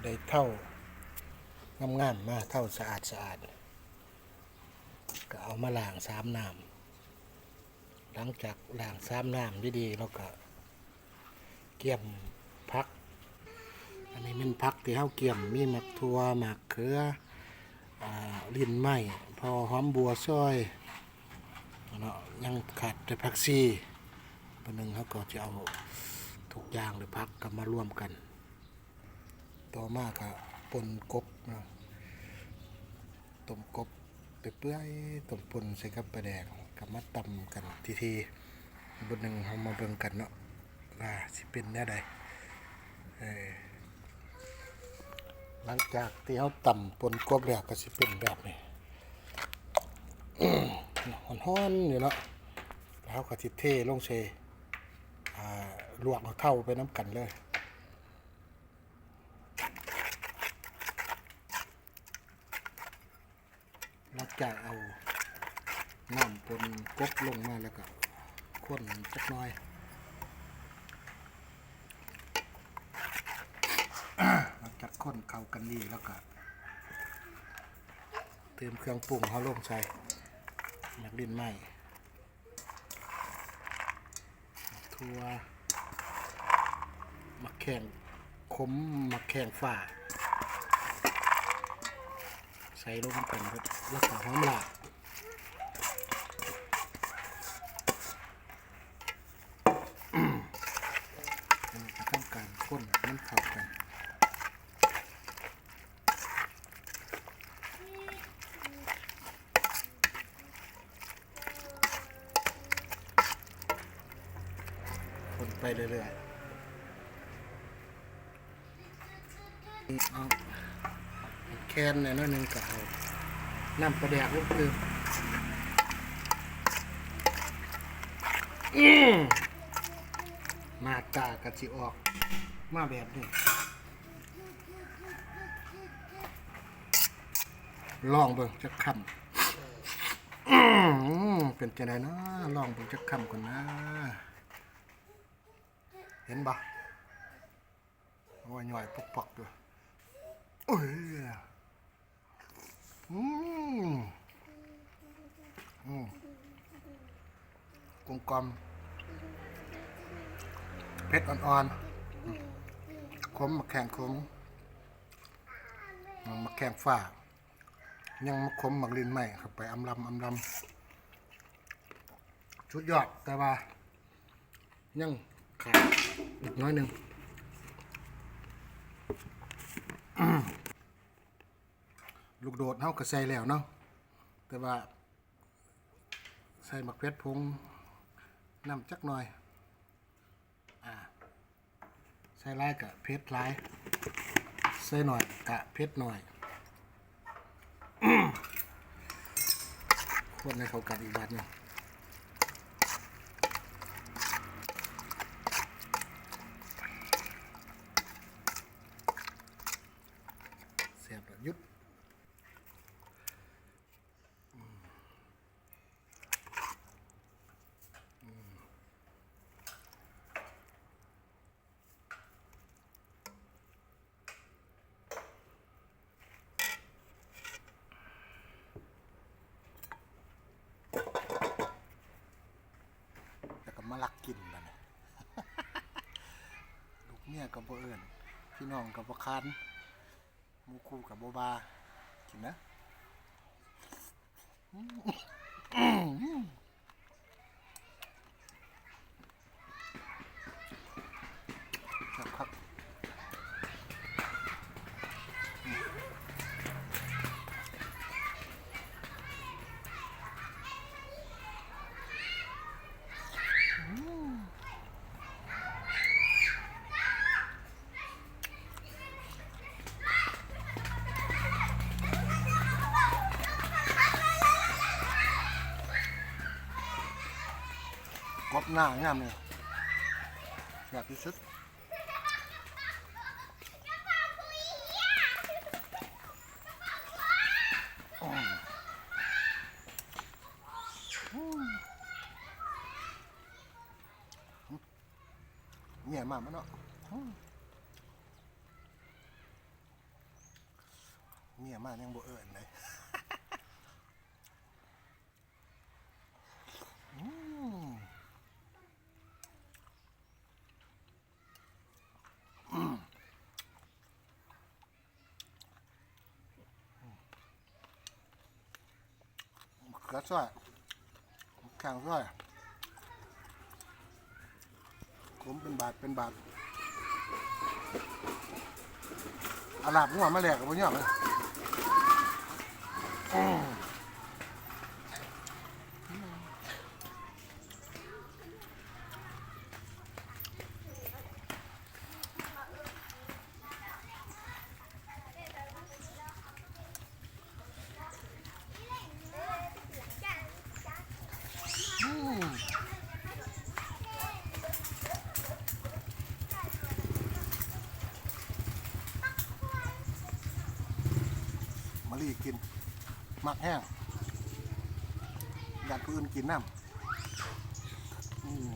ໄດ້ເທົ້າງາມໆມາ ເທົ້າສະອາດໆ ກໍເອົາມາລ້າງສາມນ້ຳ. ຫຼັງຈາກລ້າງສາມນ້ຳດີໆ ແລ້ວກໍກຽມຜັກ. ອັນນີ້ແມ່ນຜັກທີ່ເຮົາກຽມ ມີໝາກຖົ່ວ ໝາກເຂືອ ອາ ຫຼິ້ນໄມ້ ພໍຫອມບົ່ວຊອຍເນາະ, ຍັງຂາດແຕ່ຜັກຊີ. ບາດໜຶ່ງເຮົາກໍຈະເອົາທຸກຢ່າງ ຫຼື ຜັກກໍມາລວມກັນ. ຕໍ່ມາກໍປົ່ນກົບເນາະ, ຕົ້ມກົບເປື່ອຍໆ ຕົ້ມປົ່ນໃສ່ກັບປາແດກ ກໍມາຕຳກັນທີໆ. ບາດໜຶ່ງເຮົາມາເບິ່ງກັນເນາະ ວ່າຊິເປັນແນວໃດ. ເອີ ຫຼັງຈາກທີ່ເຮົາຕຳປົ່ນກົບແລ້ວ ກໍຊິເປັນແບບນີ້ ຮ້ອນໆຢູ່ເນາະ. ແລ້ວເຮົາກໍຊິເທລົງໃສ່ ອາ ລວກເອົາເທົ້າໄປນຳກັນເລີຍ. ຫຼັງຈາກເອົານ້ຳປົ່ນກົບລົງມາແລ້ວກໍຄົນຈັກໜ້ອຍ. ຫຼັງຈາກຄົນເຂົ້າກັນດີແລ້ວກໍເຕີມເຄື່ອງປຸງເຮົາລົງໃສ່ ໝາກຫຼິ້ນໄມ້ ຖົ່ວ ໝາກແຂ້ງຂົມ ໝາກແຂ້ງຝ້າ ໃສ່ລົງນຳກັນເບິດ ແລ້ວກໍຫອມລາບ. ອັນນີ້ກໍທຳການຄົນໃຫ້ມັນເຂົ້າກັນ. ຄົນໄປເລື້ອຍໆ. ເອົາແຄນແດ່ໜ້ອຍໜຶ່ງ ກໍເອົານ້ຳປາແດກລົງຕື່ມ. ອືມ ໜ້າຕາກໍຊິອອກມາແບບນີ້. ລອງເບິ່ງຈັກຄຳ. ອືມ ເປັນຈັ່ງໃດເນາະ? ລອງເບິ່ງຈັກຄຳກ່ອນນາ. ເຫັນບໍ່? ໂອ້ຍ ຍ່ອຍປົກໆຢູ່. ໂອ້ຍ. ອືມ ອືມ ກົມກ່ອມ ເຜັດອ່ອນໆ ອືມ ຂົມ ໝາກແຂ້ງຂົມ ໝາກແຂ້ງຝ້າ ຍັງມາຂົມໝາກຫຼິ້ນໄມ້ເຂົ້າໄປ ອຳລຳ ອຳລຳ ສຸດຍອດ. ແຕ່ວ່າຍັງຂາດອີກໜ້ອຍໜຶ່ງ. ລູກໂດດເຮົາກໍໃສ່ແລ້ວເນາະ ແຕ່ວ່າໃສ່ໝາກເຜັດຜົງນຳຈັກໜ້ອຍ. ອາ ໃສ່ຫຼາຍກະເຜັດຫຼາຍ ໃສ່ໜ້ອຍກະເຜັດໜ້ອຍ. ຄົນໃຫ້ເຂົ້າກັນອີກບາດໜຶ່ງ. ແຊບລະຢຸດ. ອືມ ອືມ ແລ້ວກໍມາລັກກິນບາດນີ້. ລູກເມຍກໍບໍ່ເອີ້ນ ພີ່ນ້ອງກໍບໍ່ຄານ ໝູ່ຄູ່ກໍບໍ່ວ່າ ກິນນະ. ອືມ ແຊບຄັກ. ກົບໜ້າງາມເລີຍ ແຊບທີ່ສຸດ. ອືມ ອືມ ເມຍມາ ມາເນາະ. ອືມ. ມາຍັງບໍ່ເອີ້ນເດ້. ອືມ ເຂືອຊ່ອຍ ແຂ້ງຊ່ອຍ ຂົມເປັນບາດເປັນບາດ. ເອົາລາບງົວມາແລກກໍບໍ່ຍອມ. ອືມ ມາລີກິນ ມັກແຮງ ຢ້ານຜູ້ອື່ນກິນນຳ. ອືມ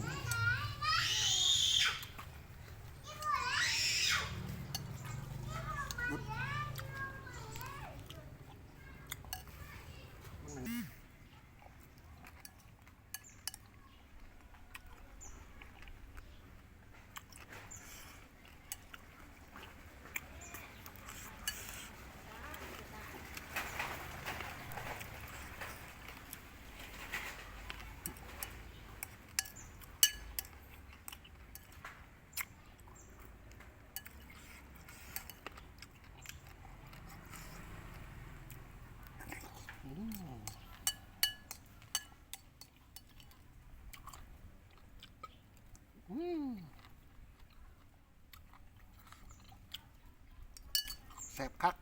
ອືມ ແຊບຄັກ.